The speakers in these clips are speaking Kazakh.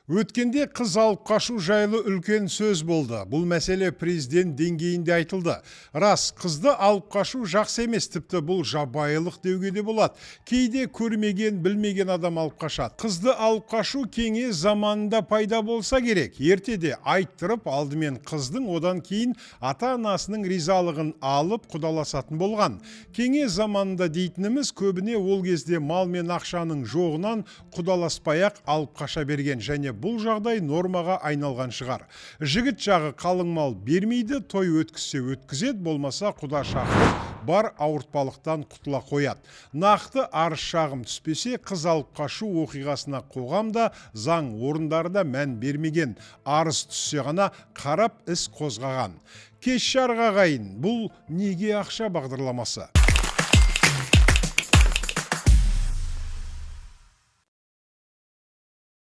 Өткенде қыз алып қашу жайлы үлкен сөз болды. Бұл мәселе президент деңгейінде айтылды. Рас, қызды алып қашу жақсы емес, тіпті бұл жабайылық деуге де болады. Кейде көрмеген, білмеген адам алып қашады. Қызды алып қашу кеңес заманында пайда болса керек. Ертеде айттырып, алдымен қыздың, одан кейін ата-анасының ризалығын алып құдаласатын болған. Кеңес заманында дейтініміз көбіне ол кезде мал мен ақшаның жоғынан құдаласпай-ақ алып қаша берген және бұл жағдай нормаға айналған шығар. Жігіт жағы қалың мал бермейді, той өткізсе өткізеді, болмаса құда шақырып, бар ауыртпалықтан құтыла қояды. Нақты арыз шағым түспесе, қыз алып қашу оқиғасына қоғам да, заң орындары да мән бермеген. Арыз түссе ғана қарап іс қозғаған. Кеш жарық ағайын, бұл неге ақша бағдарламасы?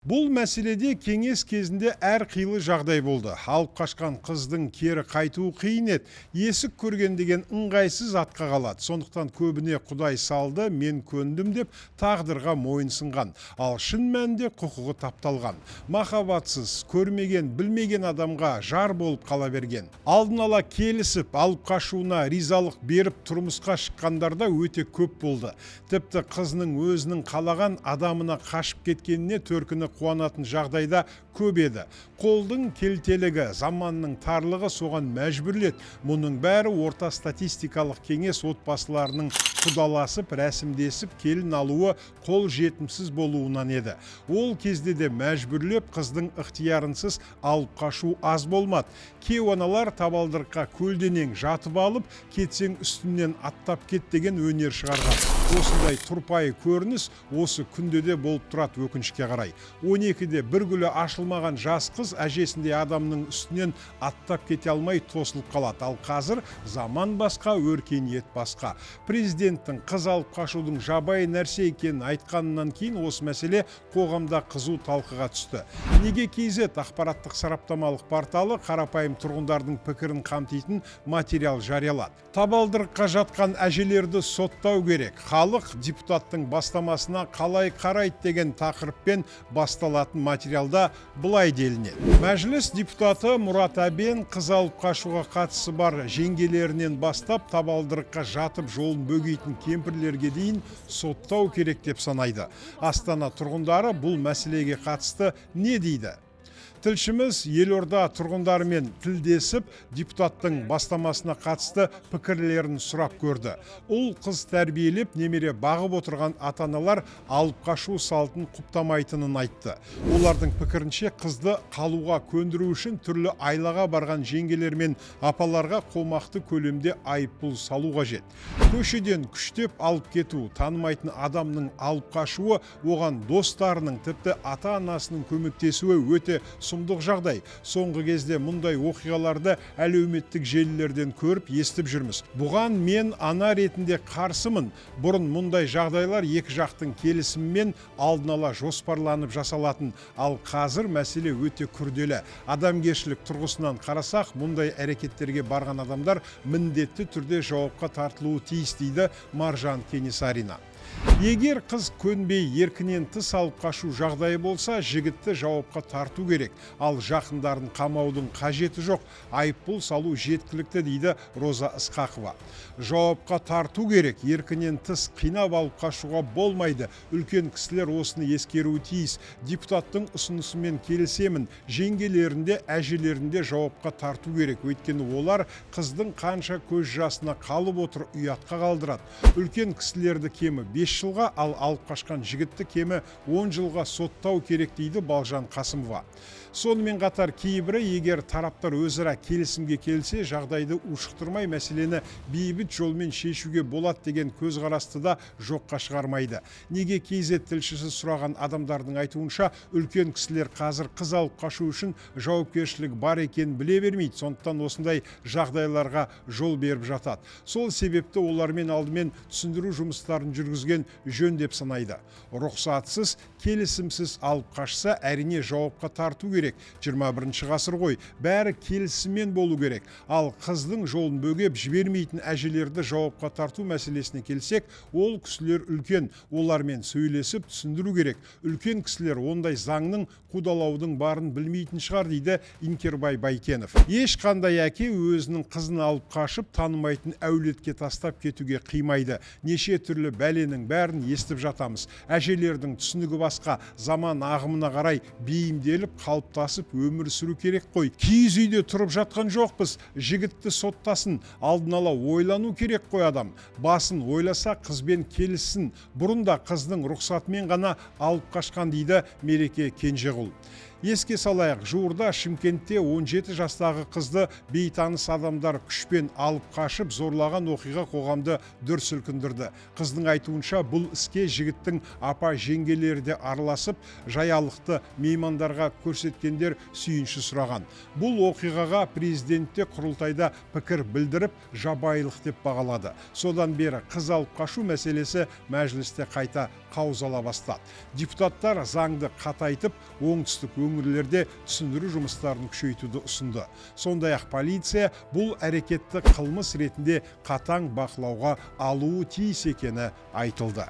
Бұл мәселеде кеңес кезінде әр қилы жағдай болды. Алып қашқан қыздың кері қайтуы қиын еді. Есік көрген деген ыңғайсыз атқа қалады. Сондықтан көбіне Құдай салды, мен көндім деп тағдырға мойынсынған. Ал шын мәнінде құқығы тапталған. Махаббатсыз, көрмеген, білмеген адамға жар болып қала берген. Алдын ала келісіп, алып қашуына ризалық беріп тұрмысқа шыққандар да өте көп болды. Тіпті қызының өзінің қалаған адамына қашып кеткеніне төркіні қуанатын жағдайда көп еді. Қолдың келтелігі, заманның тарлығы соған мәжбүрледі. Мұның бәрі орта статистикалық кеңес отбасыларының құдаласып, рәсімдесіп келін алуы қол жетімсіз болуынан еді. Ол кезде де мәжбүрлеп қыздың ықтиярынсыз алып қашу аз болмады. Кейуаналар табалдырыққа көлденең жатып алып, кетсең үстімнен аттап кет деген өнер шығарған. Осындай тұрпайы көрініс осы күнде де болып тұрады өкінішке қарай. 12-де бір гүлі ашылмаған жас қыз әжесіндей адамның үстінен аттап кете алмай тосылып қалады. Ал қазір заман басқа, өркениет басқа. Президенттің қыз алып қашудың жабайы нәрсе екенін айтқанынан кейін осы мәселе қоғамда қызу талқыға түсті. Неге KZ ақпараттық сараптамалық порталы қарапайым тұрғындардың пікірін қамтитын материал жариялады. Табалдырыққа жатқан әжелерді соттау керек. Халық депутаттың бастамасына қалай қарайды деген тақырыппен басталатын материалда былай делінеді. Мәжіліс депутаты Мұрат Әбен қыз алып қашуға қатысы бар жеңгелерінен бастап табалдырыққа жатып жолын бөгейтін кемпірлерге дейін соттау керек деп санайды. Астана тұрғындары бұл мәселеге қатысты не дейді? Тілшіміз елорда тұрғындарымен тілдесіп, депутаттың бастамасына қатысты пікірлерін сұрап көрді. Ұл қыз тәрбиелеп, немере бағып отырған ата-аналар алып қашу салтын құптамайтынын айтты. Олардың пікірінше, қызды қалуға көндіру үшін түрлі айлаға барған жеңгелер мен апаларға қомақты көлемде айыппұл салу қажет. Көшеден күштеп алып кету, танымайтын адамның алып қашуы, оған достарының, тіпті ата-анасының көмектесуі өте сұмдық жағдай. Соңғы кезде мұндай оқиғаларды әлеуметтік желілерден көріп, естіп жүрміз. Бұған мен ана ретінде қарсымын. Бұрын мұндай жағдайлар екі жақтың келісімімен алдын ала жоспарланып жасалатын. Ал қазір мәселе өте күрделі. Адамгершілік тұрғысынан қарасақ, мұндай әрекеттерге барған адамдар міндетті түрде жауапқа тартылуы тиіс, дейді Маржан Кенесарина. Егер қыз көнбей еркінен тыс алып қашу жағдайы болса, жігітті жауапқа тарту керек. Ал жақындарын қамаудың қажеті жоқ, айыппұл салу жеткілікті, дейді Роза Ысқақова. Жауапқа тарту керек, еркінен тыс қинап алып қашуға болмайды. Үлкен кісілер осыны ескеруі тиіс. Депутаттың ұсынысымен келісемін. Жеңгелерінде, әжелерінде жауапқа тарту керек. Өйткені олар қыздың қанша көз жасына қалып отыр, ұятқа қалдырады. Үлкен кісілерді кемі 5 жылға, ал алып қашқан жігітті кемі 10 жылға соттау керек, дейді Балжан Қасымова. Сонымен қатар кейбірі егер тараптар өзара келісімге келсе, жағдайды ушықтырмай мәселені бейбіт жолмен шешуге болады деген көзқарасты да жоққа шығармайды. Неге KZ тілшісі сұраған адамдардың айтуынша, үлкен кісілер қазір қыз алып қашу үшін жауапкершілік бар екенін біле бермейді, сондықтан осындай жағдайларға жол беріп жатады. Сол себепті олармен алдымен түсіндіру жұмыстарын жүргізген жөн деп санайды. Рұқсатсыз, келісімсіз алып қашса, әрине жауапқа тарту керек. керек. 21 ғасыр ғой, бәрі келісіммен болу керек. Ал қыздың жолын бөгеп жібермейтін әжелерді жауапқа тарту мәселесіне келсек, ол кісілер үлкен, олармен сөйлесіп түсіндіру керек. Үлкен кісілер ондай заңның, қудалаудың барын білмейтін шығар, дейді Инкербай Байкенов. Ешқандай әке өзінің қызын алып қашып, танымайтын әулетке тастап кетуге қимайды. Неше түрлі бәленің бәрін естіп жатамыз. Әжелердің түсінігі басқа, заман ағымына қарай бейімделіп, қалыптасып өмір сүру керек қой. Киіз үйде тұрып жатқан жоқпыз, жігітті соттасын, алдын ала ойлану керек қой адам. Басын ойласа, қызбен келіссін. Бұрын да қыздың рұқсатымен ғана алып қашқан, дейді Мереке Кенжеғұл. Еске салайық, жуырда Шымкентте 17 жастағы қызды бейтаныс адамдар күшпен алып қашып зорлаған оқиға қоғамды дүр сілкіндірді. Қыздың айтуынша, бұл іске жігіттің апа жеңгелері де араласып, жаялықты меймандарға көрсеткендер сүйінші сұраған. Бұл оқиғаға президент те құрылтайда пікір білдіріп, жабайылық деп бағалады. Содан бері қыз алып қашу мәселесі мәжілісте қайта қаузала бастады. Депутаттар заңды қатайтып, оңтүстік өңірлерде түсіндіру жұмыстарын күшейтуді ұсынды. Сондай-ақ полиция бұл әрекетті қылмыс ретінде қатаң бақылауға алуы тиіс екені айтылды.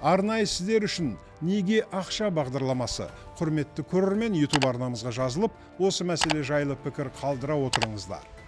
Арнайы сіздер үшін «Неге ақша» бағдарламасы. Құрметті көрермен, YouTube арнамызға жазылып, осы мәселе жайлы пікір қалдыра отырыңыздар.